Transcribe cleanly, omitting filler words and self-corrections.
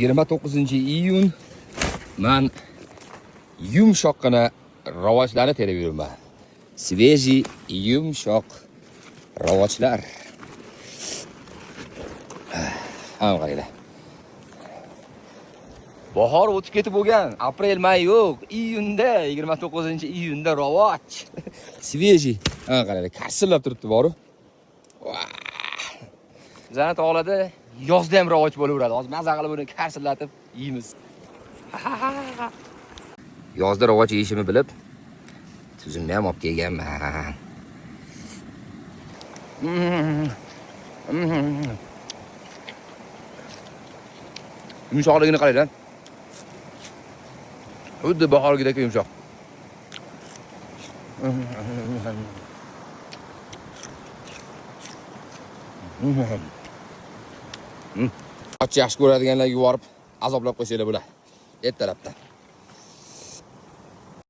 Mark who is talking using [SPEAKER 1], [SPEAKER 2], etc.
[SPEAKER 1] 29-iyun man yumshoqqina rivojlarni terib yuribman. Svejiy yumshoq rivojlar. Ha, qaranglar. Bahor o'tib ketib bo'lgan. Aprel, may yo'q. Iyunda, 29-iyunda ravoj. Svejiy. Ha, qaranglar, karsillab turibdi boru. Bizani tog'larda yozda ham ravoj bo'laveradi. Hozir maza qilib buni karsillatib yeymiz. Yozda ravoj yeyishimni bilib, tuzimni ham olib kelganman. Yumshoqligini qaranglar. Xuddi bahorgidek yumshoq. Och yaxshi ko'radiganlarga yuborib azoblab qo'ysanglar bo'ladi. Ertalabdan.